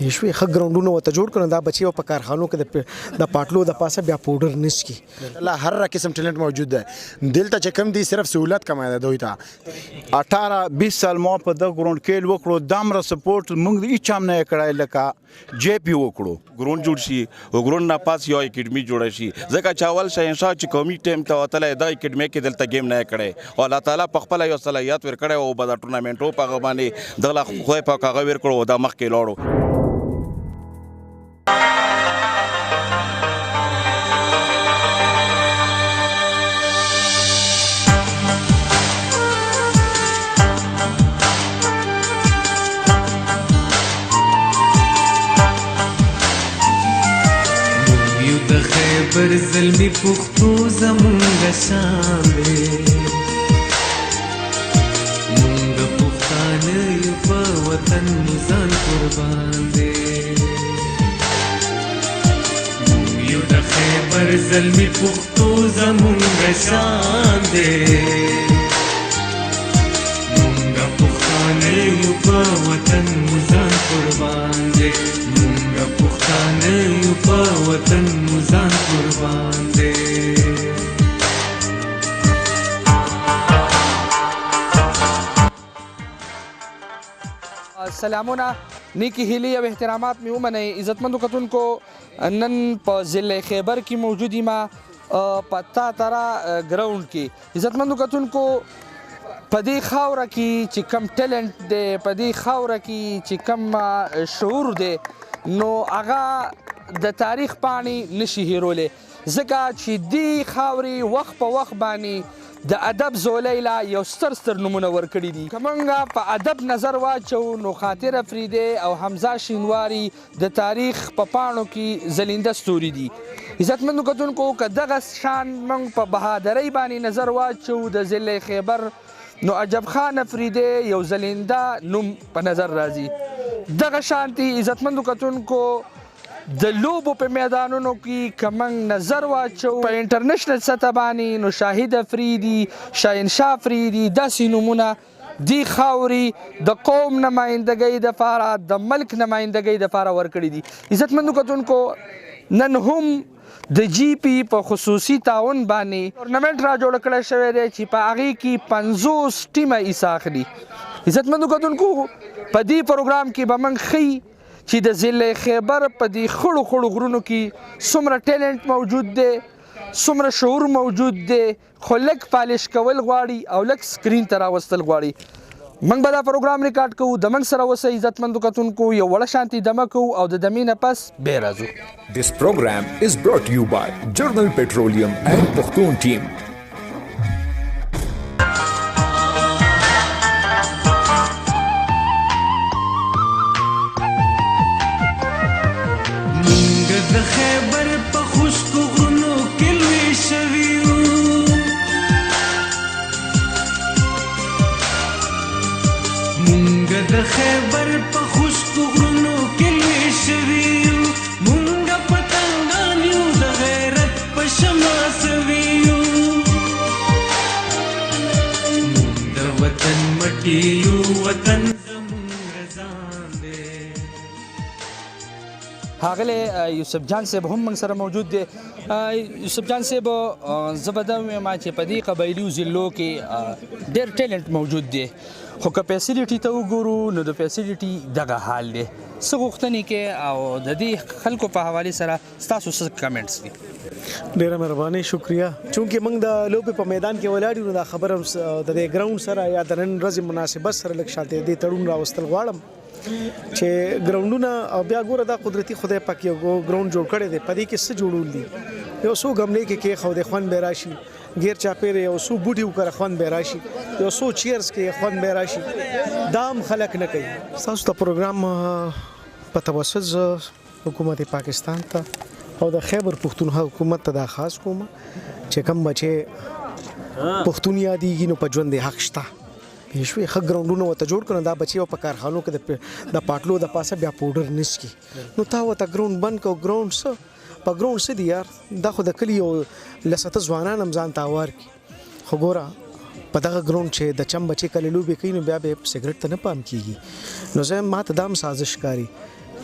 شوې؟ ښه ګراونډونه ورته جوړ کړو، دا بچي په کارخانو کې د پاټلو د پاسه بیا پوډر نسکي. الله، هر قسم ټیلنټ موجود ده دلته، چې کم دي صرف سہولت کمه ده دوی ته. 18 20 سال مو په دغه ګراوند کې وکړو، دمره سپورټ موږ هیڅ هم نه کړای لکه جے پی وکړو. ګراوند جوړ شي او ګراوند نه پاس یو اکیډمي جوړ شي، ځکه چې اول شهنشاه چې قومي ټیم ته وتلی، دا اکیډمي کې دلته game نه کړی او الله تعالی په خپل یو صلاحیت ورکړی او به د ټورنمنټو په هغه باندې دغه خدای پاک هغه ورکړو او دا مخکې لاړو. یو د خیبر زلمی، پښتو زمونږ شان دی. مونږ پښتانه یو، په وطن مو ځان قربان دی. مونږ یو د خیبر زلمی، پښتو زمونږ شان دی. مونږ پښتانه یو، په وطن مو ځان قربان دی. مونږ پښتانه یو، په وطن مو ځان قربان دی. سلامونه، نیکی هیلې او احترامات مې ومنئ. عزتمندو کتونکو، نن په ضلع خیبر کې موجود یم، په تاترا ګراوند کې. عزتمندو کتونکو، په دې خاوره کې چې کم ټیلنټ دی، په دې خاوره کې چې کم شعور دی، نو هغه د تاریخ پاڼې نشي هیرولی، ځکه چې دې خاورې وخت په وخت باندې د ادب زولۍ لا یو ستر ستر نمونه ورکړي دي. که موږ په ادب نظر واچو، نو خاطر افریدی او حمزه شینواری د تاریخ په پاڼو کې ځلینده ستوري دي. عزتمندو کتونکو، که دغه شان موږ په بهادرۍ باندې نظر واچو د ضلع خیبر، نو عجب خان افریدی یو ځلینده نوم په نظر راځي. دغه شانتي عزتمندو کتونکو، د لوبو په میدانونو کې که موږ نظر واچو په انټرنیشنل سطح باندې، نو شاهد افریدي، شاهنشاه افریدي، داسې نومونه دی خاوري د قوم نمایندګۍ د پاره، د ملک نمایندګۍ د پاره ورکړي دي. عزتمندو کتونکو، نن هم د جی پی په خصوصي تعاون باندې ټورنمنټ را جوړ کړی شوی دی چې په هغې کې 50 ټیمه حصه اخلي. عزتمندو کتونکو، په دې پروګرام کې به موږ ښیي چې د ضلع خیبر په دې خړو خړو غرونو کې څومره ټیلنټ موجود دی، څومره شعور موجود دی، خو لږ پالش کول غواړي او لږ سکرین ته راوستل غواړي. موږ به دا پروګرام ریکارډ کوو، د موږ سره اوسئ. عزتمندو کتونکو، یو وړه شانتي دمه کوو او د دمې نه پس بیا راځو. This program is brought to you by Journal Petroleum and Pakhtun Team. مونږ د خیبر په خشکو غرونو کې لوی شوي یو. مونږ د خیبر په خشکو غرونو کې لوی شوي یو. مونږ پتنګان یو، د غیرت په شمع سوي یو. مونږ د وطن مټي یو، وطن زمونږ ځان دی. ښاغلی یوسف جان صاحب هم موږ سره موجود دی. یوسف جان صاحب، زه به دا ووایم چې په دې قبایلي ضلعو کې ډېر ټیلنټ موجود دی، خو که فیسیلیټي ته وګورو، نو د فیسیلیټي دغه حال دی. څه غوښتنې کې او د دې خلکو په حوالې سره ستاسو څه کمنټس دي؟ ډیره مهرباني، شکریہ. چونکه موږ د لوبې په میدان کې ولاړ یو، نو دا خبره هم د دې ګراوند سره یا د نن ورځې مناسبت سره لږ شانته دې تړون راوستل غواړم چې ګراوندونه او بیا ګوره، دا قدرتي خدای پاک یو ګراوند جوړ کړی دی، په دې کې څه جوړول دي؟ یو څو ګملې کې کېښودې، خوند به راشي. غیر چاپېره یو څو بوټي وکره، خوند به راشي. یو څو چیرز کې خوند به راشي. دا هم خلک نه کوي. ستاسو د پروګرام په توسط زه حکومت پاکستان ته او د خیبر پښتونخوا حکومت ته دا خاص کوم چې کم بچي پښتون یادېږي، نو په ژوند یې حق شته. پوه شوې؟ ښه ګراوندونه ورته جوړ کړو، دا بچي په کارخانو کې د پاټلو د پاسه بیا پوډر نسکي، نو تا ورته ګراوند بند کو. ګراوند څه؟ په ګراوند څه دي یار؟ دا خو د کلي یو لسته ځوانان هم ځان ته اوار کړي، خو ګوره، په دغه ګراوند چې د چم بچي کله لوبې کوي، نو بیا به سګرټ ته نه پام کیږي. نو زه ماته دا هم سازش ښکاري.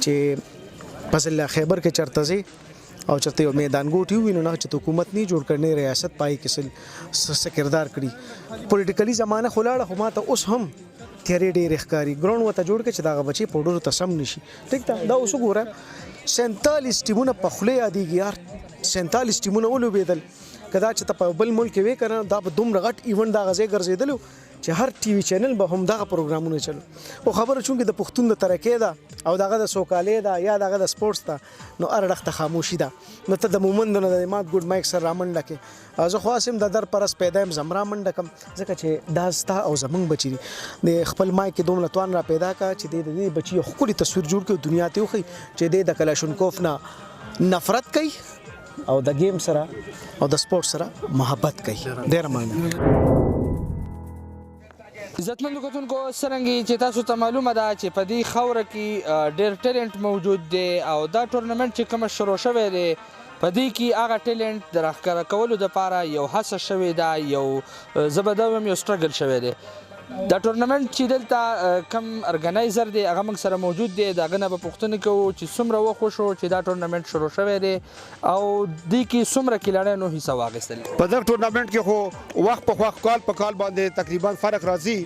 چې په ضلع خیبر کې چرته ځې او چرته یو میدان ګوټي ووینو نه چې حکومت نه جوړ کړي، نه ریاست پای کې څه کردار کړي. پولیټیکلی زمانه خو لاړه، خو ماته اوس هم تیارې ډېرې ښکاري. ګراوند ورته جوړ کړي چې دغه بچي پوډرو ته سم نشي. ټیک ده، دا اوس وګوره 47 ټیمونه په خوله یادېږي یار، 47 ټیمونه ولوبېدل. که دا چې ته په بل ملک کې وې که نه، دا به دومره غټ ایونټ دغه ځای ګرځېدلو چې هر ټي وي چینل به هم دغه پروګرامونه چلو. او خبره چونکې د پښتون د ترقۍ ده او دغه د سوکالۍ ده یا دغه د سپورټس ده، نو هر اړخ ته خاموشي ده. نو ته د مومندو نه د مات ګډ مایک سره رامنډه کې، زه خو هسې هم د در پرس پیدا یم، زم رامنډه کم، ځکه چې دا ستا او زمونږ بچي دي. د خپل مایک کې دومره توان را پیدا کا چې د دې بچي یو ښکلی تصویر جوړ کړي او دنیا ته وښیي چې دی د کلاشنکوف نه نفرت کوي او د گیم سره او د سپورټ سره محبت کوي. ډېره مننه. عزتمندو کتونکو، څرنګه چې تاسو ته معلومه ده چې په دې خاوره کې ډېر ټیلنټ موجود دی او دا ټورنمنټ چې کومه شروع شوی دی په دې کې هغه ټیلنټ د راښکاره کولو دپاره یو هڅه شوې ده، یو زه به دا ووایم یو struggle شوی دی. دا ټورنمنټ چې دلته کم ارګنایزر دی هغه موږ سره موجود دی، د هغه نه به پوښتنه کوو چې څومره وخت وشو چې دا ټورنمنټ شروع شوی دی او دې کې څومره کلاړیانو حصه واخیستل. په دغه ټورنمنټ کې خو وخت په وخت کال په کال باندې تقریبا فرق راځي.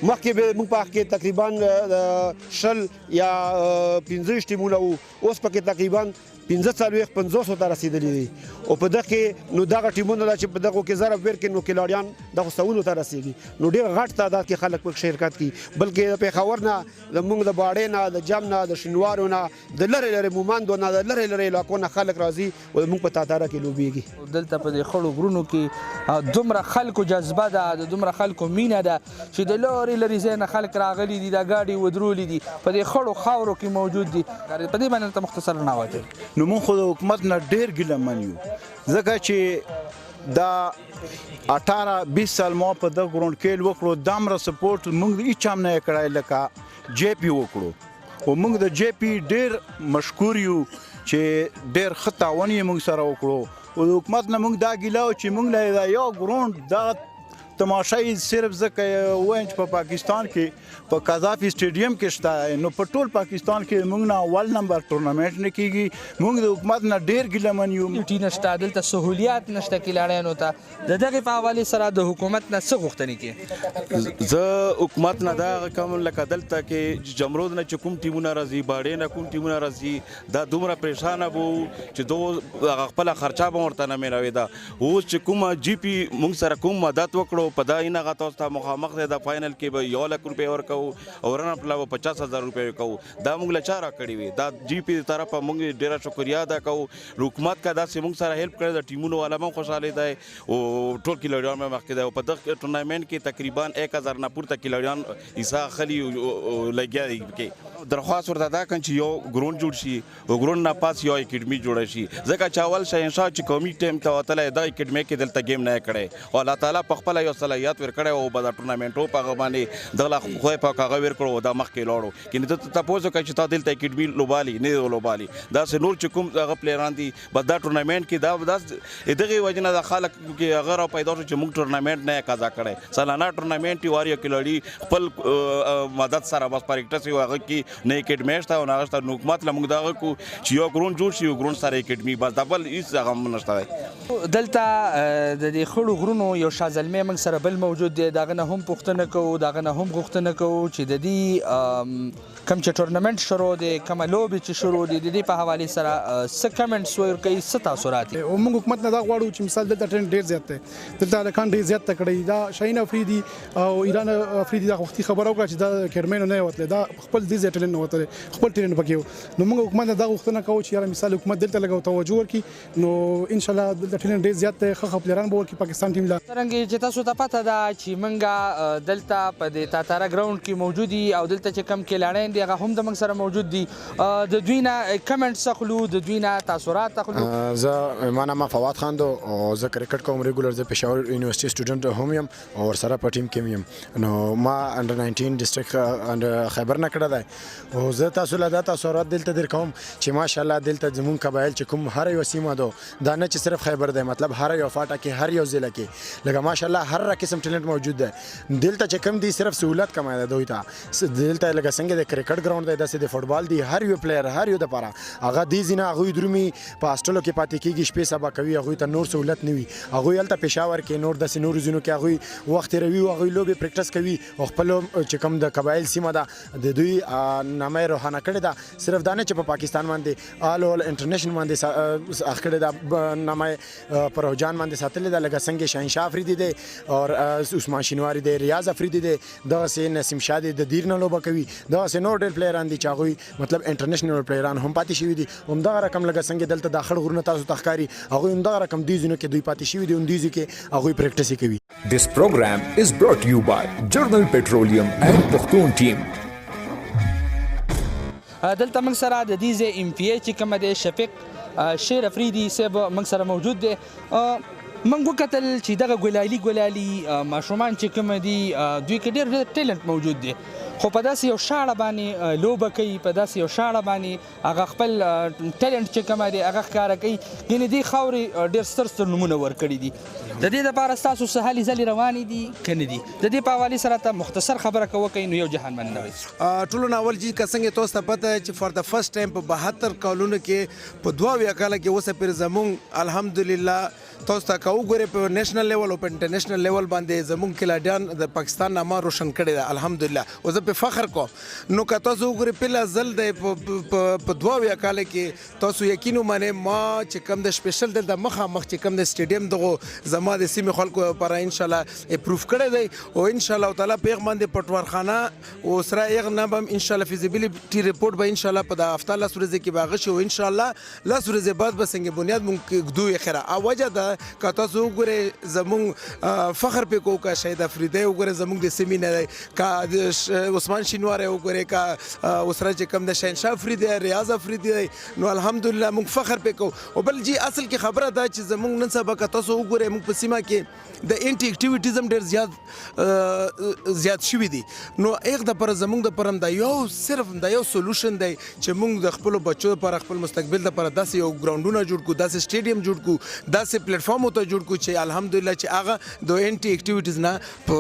مخکې به موږ په کې تقریبا 20 یا 25 ټیمونه وو، اوس پکې تقریبا 45 50 ته رسېدلي دي. او په دغه کې نو دغه ټیمونه ده چې په دغو کې ضرب ورکړي نو کلاړیان دغو سوونو ته رسېږي، نو ډېر غټ تعداد کې خلک پکې شرکت کوي. بلکې د پېښور نه، د موږ د باړې نه، د جم نه، د شینوارو نه، د لرې لرې مومندو نه، د لرې لرې علاقو نه خلک راځي او موږ په تاتاره کې لوبېږي. دلته په دې خړو غرونو کې دومره خلکو جذبه ده، د دومره خلکو مینه ده چې د لرې لرې ځای نه خلک راغلي دي، دا ګاډي ودرولي دي، په دې خړو خاورو کې موجود دي. په دې باندې راته مختصر رڼا واچوئ. نو موږ خو د حکومت نه ډېر ګیله من یو، ځکه چې دا 18-20 سال ما په دغه ګراوند کېل وکړو، دومره سپورټ موږ هیچا هم نه یې کړی لکه جی پي وکړو. او موږ د جی پي ډېر مشکور یو چې ډېر ښه تعاون یې موږ سره وکړو. او د حکومت نه موږ دا ګیله وه چې موږ له دا یو ګراوند دا تماشه یې صرف ځکه وایم چې په پاکستان کې په قذافي سټیډیم کې شته، نو په ټول پاکستان کې موږ نه اول نمبر ټورنمنټ نه کېږي. موږ د حکومت نه ډېر ګیله من یو. ډیوټي نشته دلته، سهولیات نشته کلاړیانو ته. د دغې په حوالې سره د حکومت نه څه غوښتنې کوې؟ زه حکومت نه دا کوم لکه دلته کې جمرود نه چې کوم ټیمونه راځي، باړې نه کوم ټیمونه راځي، دا دومره پریشانه وو چې دو هغه خپله خرچه به ورته نه میلاوېده. اوس چې کوم جی پي موږ سره کوم مدد وکړو په دا اینه هغه تاسو ته مخامخ دی، دا فاینل کې به 1 لک روپۍ ورکوو او رن اپ له به 50,000 روپۍ ورکوو. دا موږ له چا راکړې وي؟ دا جی پي طرفه موږ ډېره شکریه ادا کوو. حکومت که داسې موږ سره هیلپ کړی، د ټیمونو والا هم خوشحاله دی او ټول کلاړیان به مخکې دی. او په دغه ټورنمنټ کې تقریبا 1000 نه پورته کلاړیان حصه اخلي او لګیا دي پکې. درخواست ورته دا کوم چې یو ګراوند جوړ شي او ګراوند نه پاس یو اکیډمي جوړه شي، ځکه چې اول شهنشاه چې قومي ټیم ته وتلی دغه اکیډمي کې دلته ګیم نه کړی او الله تعالی په خپله یو صلاحیت ورکړی او به دا ټورنمنټو په هغه باندې دغه خدای پاک هغه ورکړو او دا مخکې لاړو. کینې ته تپوس وکړه چې تا دلته اکیډمي لوبالي نه دی لوبالي، داسې نور چې کوم هغه پلیران دي بس دا ټورنمنټ کې دا دغې وجې نه دا خلک کې هغه را پیدا شو چې موږ ټورنمنټ نه قضا کړی. سالانه ټورنمنټ یې واري کلاړي خپل مدد سره بس پریکټس یې هغه کې نه اکیډمي شته او نه هغه شته. نو حکومت له موږ دغه کو چې یو ګراوند جوړ شي، یو ګراوند سره اکیډمي بس، دا بل هېڅ هغه هم نشته دی. دلته د دې خړو غرونو یو شاه زلمی موږ سره بل موجود دی، د هغه نه هم پوښتنه کوو، د هغه نه هم غوښتنه کوو چې د دې کوم چې ټورنمنټ شروع دی، کومه لوبې چې شروع دي، د دې په حوالې سره څه کمنټس ورکوي، څه تاثرات دي؟ او موږ حکومت نه دا غواړو چې مثال دلته ټرینډ ډېر زیات دی، دلته هلکان ډېر زیات تکړه دي. دا شاهین افریدي او ایران افریدي دا وختي خبره وکړه چې دا اکیډمۍ نه وتلی، دا خپل دې ځای ټیلنټ نه وتلی، خپل ټیلنټ پکې و. نو موږ حکومت نه دا غوښتنه کوو چې یاره مثال حکومت دلته لږ توجه ورکړي، نو انشاءالله دلته ټیلنټ ډېر زیات دی، ښه ښه پلیران به ورکړي پاکستان ټیم له. څرنګه چې تاسو ته پته ده چې موږ دلته په دې تاتاره ګراوند کې موجود دي او دلته چې کوم کلاړیان دي هغه هم د موږ سره موجود دي، د دوی نه کمنټس اخلو، د دوی نه تاثرات اخلو. زه ما نام فواد خان ده او زه کرکټ کوم ریګولر، زه پېښور یونیورسټي سټوډنټ هم یم او ورسره په ټیم کې یم. نو ما انډر 19 ډسټرکټ انډر خیبر نه کړی دی او زه تاسو له دا تاثرات دلته در کوم چې ماشاءالله دلته زمونږ قبایل چې کوم هر یو سیمه ده، دا نه چې صرف خیبر دی، مطلب هر یو فاټا کې، هر یو ضلع کې لکه ماشاءالله هر قسم ټیلنټ موجود دی. دلته چې کوم دی صرف سہولت کمه ده دوی ته. دلته لکه څنګه د کرکټ ګراوند دی، داسې د فوټبال دی، هر یو پلیئر هر یو دپاره هغه دی ځینه هغوی درومي، په هاسټلو کې پاتې کېږي، شپې سبا کوي، هغوی ته نور سہولت نه وي. هغوی هلته پېښور کې نور داسې نورو ځینو کې هغوی وخت تېروي او هغوی لوبې پریکټس کوي او خپل چې کوم د قبایل سیمه ده د دوی نامه یې روښانه کړې ده. صرف دا نه چې په پاکستان باندې، آل اول انټرنیشنل باندې اخ کړې ده، نامه یې پر رحجان باندې ساتلې ده. لکه څنګه شاهنشاه افریدي دی او عثمان شینواری دی، ریاض افریدي دی، دغسې نسیم شاه دی د دیر نه لوبه کوي، دغسې نور ډېر پلیران دي چې هغوی مطلب انټرنیشنل پلیران هم پاتې شوي دي. همدغه رقم لکه څنګه دلته دا خړ غرونه تاسو ته ښکاري، هغوی همدغه رقم دې ځایونو کې دوی پاتې شوي دي، همدې ځای کې هغوی پریکټس کوي. This program is brought to you by General Petroleum and Pakhtun Team. دلته موږ سره د دې ځای ایم پي ای چې کومه دی، شفیق شیر افریدي صاحب موږ سره موجود دی. موږ وکتل چې دغه ګلالي ګلالي ماشومان چې کوم دي، دوی کې ډېر ډېر ټیلنټ موجود دی، خو په داسې یو شاړه باندې لوبه کوي، په داسې یو شاړه باندې هغه خپل ټیلنټ چې کومه دی هغه ښکاره کوي. یعنې دې خاورې ډېر ستر ستر نومونه ورکړي دي. د دې دپاره ستاسو څه هلې ځلې روانې دي که نه دي؟ د دې په حوالې سره ته مختصر خبره که وکړئ نو یو جهان مننه وي. ټولو نه اول چې که څنګه تاسو ته پته چې for the first time په 72 کالونو کې، په 72 کاله کې اوسه پورې زمونږ الحمدلله تاسو ته که وګورئ په نېشنل لیول او په انټرنیشنل لیول باندې زمونږ کلاډیان د پاکستان نامه روشن کړې ده، الحمدلله، او زه په فخر کوم. نو که تاسو وګورئ پهله ځل دی په 72 کاله کې، تاسو یقین ومنئ، ما چې کوم د سپیشل دلته مخامخ چې کوم د سټیډیم دغو زما د سیمې خلکو لپاره انشاءالله اپروف کړی دی، او انشاءالله تعالی په هغه باندې پټوارخانه او سره هغه نه به انشاءالله فیزیبیلیټي رپورټ به انشاءالله په دا هفته 10 ورځې کې به هغه شي، او انشاءالله 10 ورځې بعد به سنګ بنیاد مونږ ږدو یې خیره. او وجه ده که تاسو وګورئ زمونږ فخر پې کوو، که شهید افریدی وګورئ زمونږ د سیمې نه دی، که عثمان شینواری وګورئ، که ورسره چې کوم د شهنشاه افریدی، ریاض افریدی دی، نو الحمدلله مونږ فخر پې کوو. او بل جی اصل کې خبره ده چې زمونږ نن سبا که تاسو وګورئ مونږ په سیمه کې د انټي اکټیویټیزم ډېر زیات زیات شوي دي، نو هغه دپاره زمونږ دپاره هم دا یو صرف دا یو سولوشن دی چې مونږ د خپلو بچو لپاره، خپل مستقبل لپاره داسې یو ګراوندونه جوړ کړو، داسې سټیډیم جوړ کړو، داسې پلیټفارم ورته جوړ کړو چې الحمدلله چې هغه د انټي اکټیویټیز نه په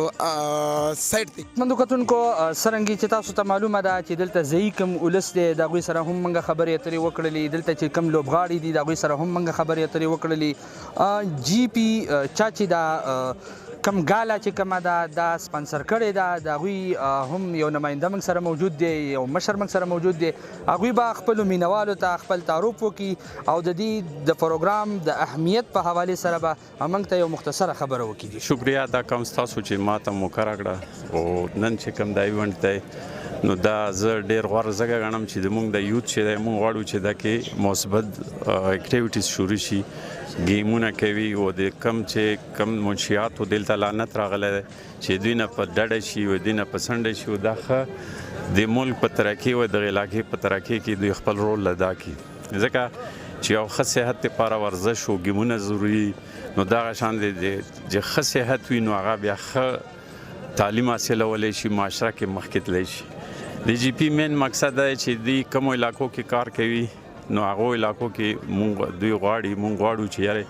سایډ دی. مندو کتونکو، څرنګه چې تاسو ته معلومه ده چې دلته ځایي کوم ولس دی د هغوی سره هم موږ خبرې اترې وکړلې، دلته چې کوم لوبغاړي دي د هغوی سره هم موږ خبرې اترې وکړلې. جی پی چا چې دا کم ګالا چې کومه ده دا سپانسر کړې ده، د هغوی هم یو نماینده موږ سره موجود دی، یو مشر موږ سره موجود دی. هغوی به خپلو مینوالو ته خپل تعارف وکړي او د دې د پروګرام د اهمیت په حوالې سره به موږ ته یو مختصره خبره وکړي. شکریه ادا کوم ستاسو چې ما ته موقع راکړه، او نن چې کوم دا ایونټ دی نو دا زه ډېر غوره ځکه ګڼم چې د موږ د یوت چې دی موږ غواړو چې دا کې مثبت اکټیویټیز شروع شي، ګیمونه کوي، او د کم چې کم منشیاتو دلته لعنت راغلی دی چې دوی نه په ډډه شي او دوی نه په څنډه شي، او دا ښه د ملک په ترقي او د علاقې په ترقي کې دوی خپل رول ادا کړي. ځکه چې یو ښه صحت لپاره ورزش او ګیمونه ضروري، نو دغه شان دی چې ښه صحت وي نو هغه بیا ښه تعلیم حاصلولی شي، معاشره کې مخکې تللی شي. د جی پی مین مقصد دا دی چې دوی کومو علاقو کې کار کوي نو هغو علاقو کې مونږ دوی غواړي، مونږ غواړو چې یاره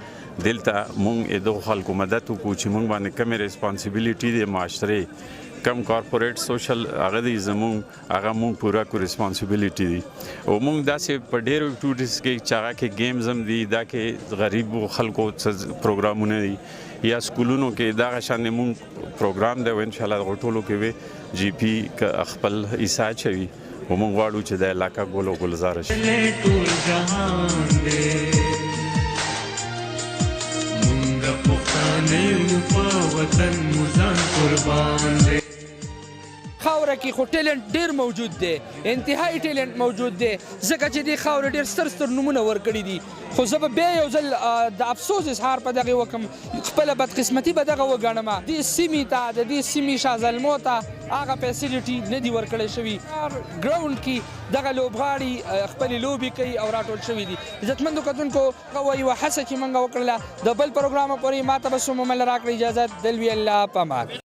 دلته مونږ دغو خلکو مدد وکړو چې مونږ باندې کمې ریسپانسیبیلیټي دی معاشرې، کم کارپوریټ سوشل هغه دی زمونږ، هغه مونږ پوره کو ریسپانسیبیلیټي دی. او مونږ داسې په ډېرو اکټیویټیز کې چې هغه کې ګیمز هم دي، دا کې غریبو خلکو څه پروګرامونه دي یا سکولونو کې دغه شان مونږ پروګرام دی، او انشاءالله دغو ټولو کې به جی پی خپل حصه اچوي، او مونږ غواړو چې دا علاقه ګل او ګلزار شي. ټول جهان دی مونږ پښتانه یو، په وطن مو ځان قربان دی. خاوره کې خو ټیلنټ ډیر موجود دی، انتهایی ټیلنټ موجود دی، ځکه چې دې خاورې ډیر ستر ستر نومونه ورکړي دي. خو زه به بیا یو ځل د افسوس اظهار په دغې وکړم، خپله بدقسمتي به دغه وګڼم، دې سیمې ته، د دې سیمې شازلمو ته هغه فیسیلیټي نه دي ورکړی شوي. هر ګراوند کې دغه لوبغاړي خپلې لوبې کوي او راټول شوي دي. عزتمندو کتونکو، هغه وه یوه هڅه چې موږ وکړله. د بل پروګرام پورې ما ته به څو ممل راکړئ اجازت. دلوي الله په امان.